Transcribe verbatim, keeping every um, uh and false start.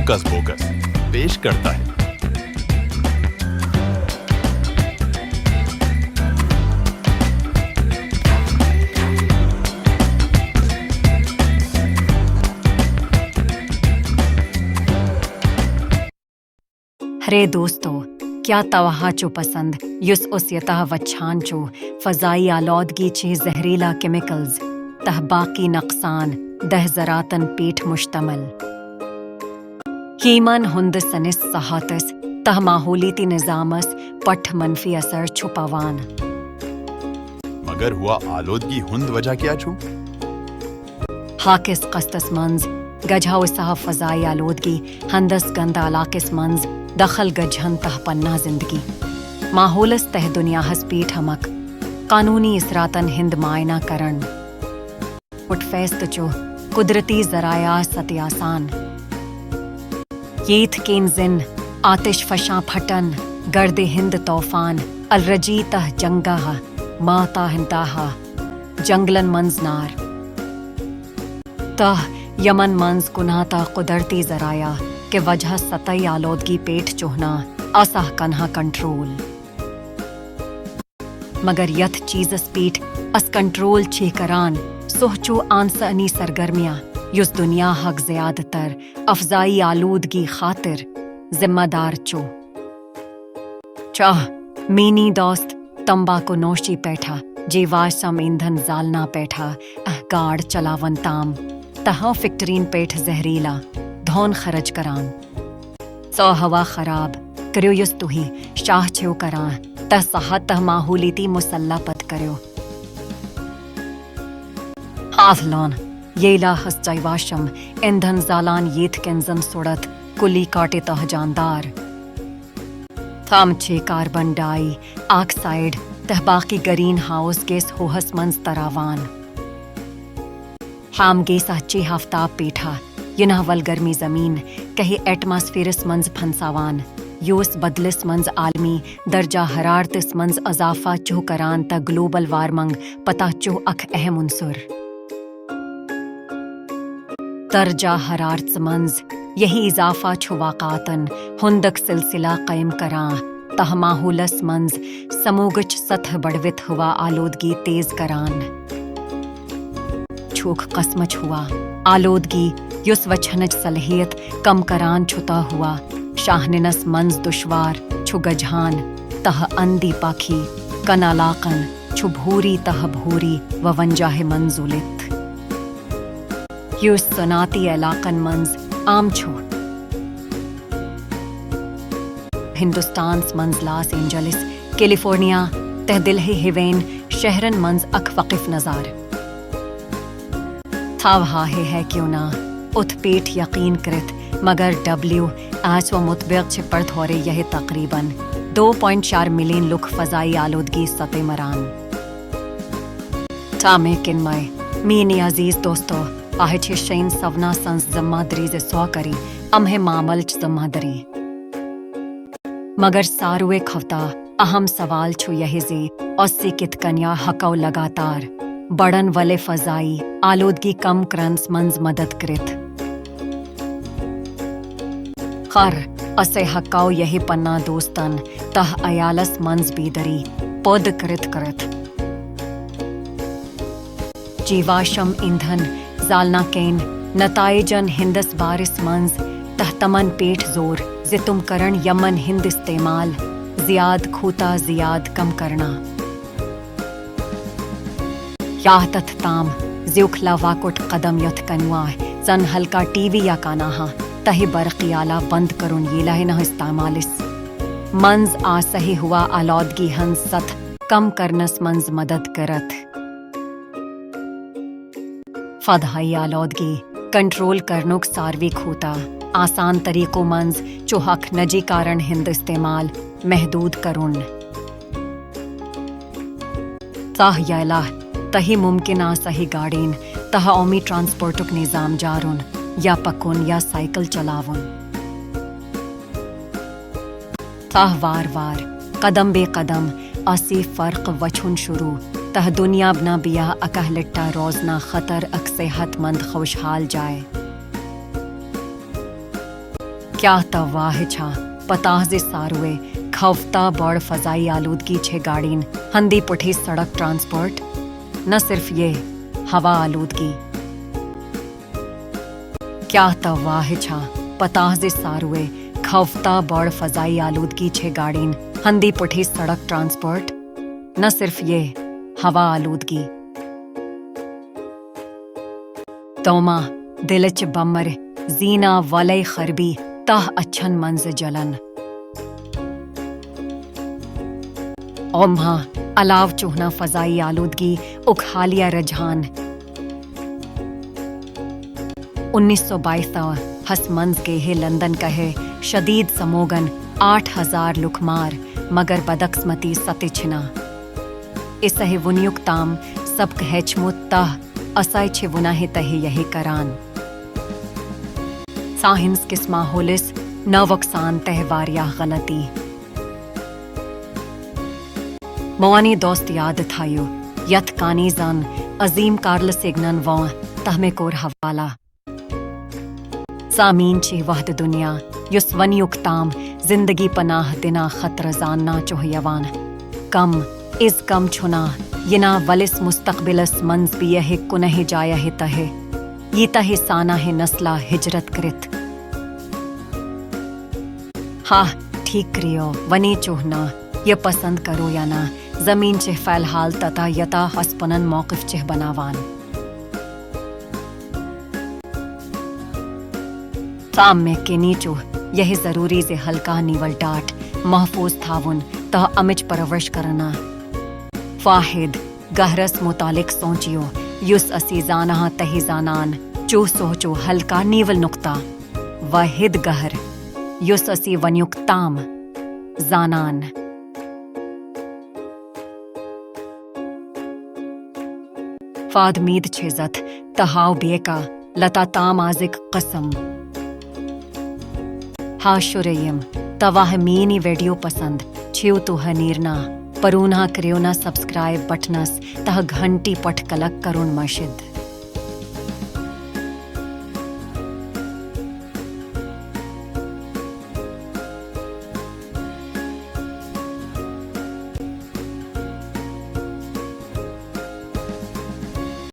Hocus bogus पेश करता है। ہرے دوستو، کیا توہا چھو پسند یُس اوس یتہ وچھان چھو؟ فضائی آلودگی چھ زہریلا کیمیکلز تہ باقی نقصان دہ ذراتن پیٹھ مشتمل۔ یمن ہند سنس صحتس تہ ماحولیتی نظامس پٹھ منفی اثر چھو پوان۔ مگر ہوا آلودگی ہند وجہ کیا چھو؟ ہاکس قسطس منز گجھاو صاحب فضائی آلودگی ہندس گند علاقس منز دخل گجھن تہ پناہ زندگی۔ ماحولس تہ دنیاہس پیٹھ ہمک قانونی اثراتن ہند معائنہ کرن۔ پٹ فیست چو قدرتی ذرائع ستی آسان۔ ییتھ کین زن آتش فشاں پھٹن، گرد ہند طوفان، الرجی تہ جنگاہ، ماتا ہنتاہا، جنگلن منز نار۔ تہ یمن منز کناہ تہ قدرتی ذرائع کہ وجہ سطحی آلودگی پیٹھ چوہنا اسہ کنہا کنٹرول۔ مگر یتھ چیزس پیٹھ اس کنٹرول چھ کران، سہ چھ انسانی سرگرمیاں، یس دنیا ہک زیادہ تر افزائی آلودگی خاطر ذمہ دار چھ۔ چاہ مینی دوست تمباکو نوشی پیٹھا، جیواشم ایندھن زالنا پیٹھا، اہ گاڑ چلاون تام، تہاں فیکٹرین پیٹھ زہریلا دھون خرچ کران۔ سو ہوا خراب کریو یس تہی شاہ چھو کران، تہ صحت تہ ماحولیتی مسلح پت کریو۔ آفلان ییلا ہس چیواشم ایندھن زالان ییتھ کین زن سوڑت کلی کاٹے تہ جاندار۔ تھام چھ کاربن ڈائی آکسائیڈ تہ باقی گرین ہاؤس گیس ہوہس منز تراوان۔ ہام گیسا چھ ہفتہ پیٹھا ینہ ول گرمی زمین کہہ ایٹماسفیرس منز پھنساوان، یوس بدلس منز عالمی درجہ حرارتس منز اضافہ چھ کران تہ گلوبل وارمنگ پتہ چھ اکھ اہم عنصر۔ درجہ حرارت منز یہی اضافہ چھ واقعاتن ہندک سلسلہ قائم کران تہ ماحولس منز سموگچ سطح بڑھوت ہوا آلودگی تیز کران۔ چھوک قسمچ ہوا آلودگی یس وچھنچ صلاحیت کم کران چھ تہ ہوا شاہننس منز دشوار چھ گجھان تہ اندی پاکھی کن علاقن چھ بھوری تہ بھوری و ونجاہ منز زولت۔ یس صنعتی علاقن منز عام چھ۔ ہندوستانس منز لاس اینجلس، کیلیفورنیا تہ دلہی ہیوین شہرن منز اکھ وقف نظار۔ تھاوہا ہے ہے کیوں نہ اتھ پیٹھ یقین کرتھ، مگر ڈبلیو ایچ او مطبق چھ پرتھ ہورے یہ تقریباً دو پوائنٹ چار ملین لکھ فضائی آلودگی سطح مران۔ ٹامے کن مائے، مینی عزیز دوستو، آہ چھ شین سونا سنز ذمہ دری ز سوا کری امہ معاملچ ذمہ دری۔ مگر ساروے کھوتہ اہم سوال چھ یہ زی اسی کت کنیا ہکو لگاتار بڑن ولے فضائی آلودگی کم کرنس منز مدد کرتھ۔ خر اسے ہکو یہ پناہ دوستن تہ عیالس منز بیدری پود کرتھ کرتھ۔ جیواشم ایندھن زالنا کین نتائجن ہندس بارس منز تہ تمن پیٹھ زور ز تم کرن یمن ہند استعمال زیاد کھوتا زیاد کم کرنا۔ یاہ تتھ تام زیوکھ لا واکٹ قدم یتھ کنوا زن ہلکا ٹی وی یا کاناہا تہ برقی آلہ بند کرن ییلہ نہ استعمالس منز آ سہی ہوا آلودگی ہند سطح کم کرنس منز مدد کرتھ۔ فضائی آلودگی کنٹرول کرنک ساروی کھوتا آسان طریقو منز چھ اکھ نجی کارن ہند استعمال محدود کرن۔ ساہ یلہ تہی ممکنہ سہی گاڑین تہ عومی ٹرانسپورٹک نظام جارن یا پکن یا سائیکل چلاون۔ تاہ وار وار، قدم بے قدم، آسی فرق وچھن شروع، تاہ دنیا بنا بیا اکہ لٹا روزنا خطر اک صحت مند خوشحال جائے۔ کیا تہ واہ چھا پتاہ زِ ساروے کھوتہ بڑ فضائی آلودگی چھے گاڑین ہندی پٹھی سڑک ٹرانسپورٹ؟ نہ صرف یہ، ہوا آلودگی۔ کیا تہ واہ چھا پتاہ زِ ساروے کھوتہ بڑ فضائی آلودگی چھے گاڑین ہندی پٹھی سڑک ٹرانسپورٹ؟ نہ صرف یہ، ہوا آلودگی۔ توما دلچ بمر زینا والے خربی تہ اچھن منز جلن۔ اومہا علاو چوہنا فضائی آلودگی اک حالیہ رجحان۔ انیس سو بائیس ہس منز گیہے لندن کہے شدید سموگن آٹھ ہزار لکھ مار، مگر بدقسمتی ستے چھنا۔ اسہ ونیک تام سبق ہیچھمت تہ اسے چھ وناہے تہے یہے کران۔ ساہنس کس ماحولس نہ وقصان تہ واریاہ غلطی۔ موانی دوست یاد تھایو، یتھ کانی زن عظیم کارل سیگنن وون تہ میں کور حوالہ۔ سامین چھ وحد دنیا یس ونیک تام زندگی پناہ دنا خطر زاننا چوہ یوان۔ کم از کم چھنا ینا ولس مستقبلس منز بیہے کنہے جایہے تہے، یہ تہے سانہے نسلہ ہجرت کرتھ۔ ہا، ٹھیک کریو، ونی چوہنا، یہ پسند کرو یا نہ، زمین چھ فی الحال تتا یتا ہس پنن موقف چھ بناوان۔ تام میں کنی چوہ یہ ضروری زِ ہلکا نیول ڈاٹ محفوظ تھاون تہ امچ پرورش کرنا۔ واحد گہرس متعلق سوچیو، یس اسی زانہا تہی زانان چوہ سوچو ہلکا نیول نقطہ۔ واحد گہر یس اسی ونیک تام زانان۔ فاد مید چھ زتھ تہ ہاو بیکا لتا تام آزک قسم۔ ہا شریم، تواہ مینی ویڈیو پسند چھیو تو نیرنا، پرونہ کریو نا سبسکرائب بٹنس تہ گھنٹی پٹ کلک کرون مشد۔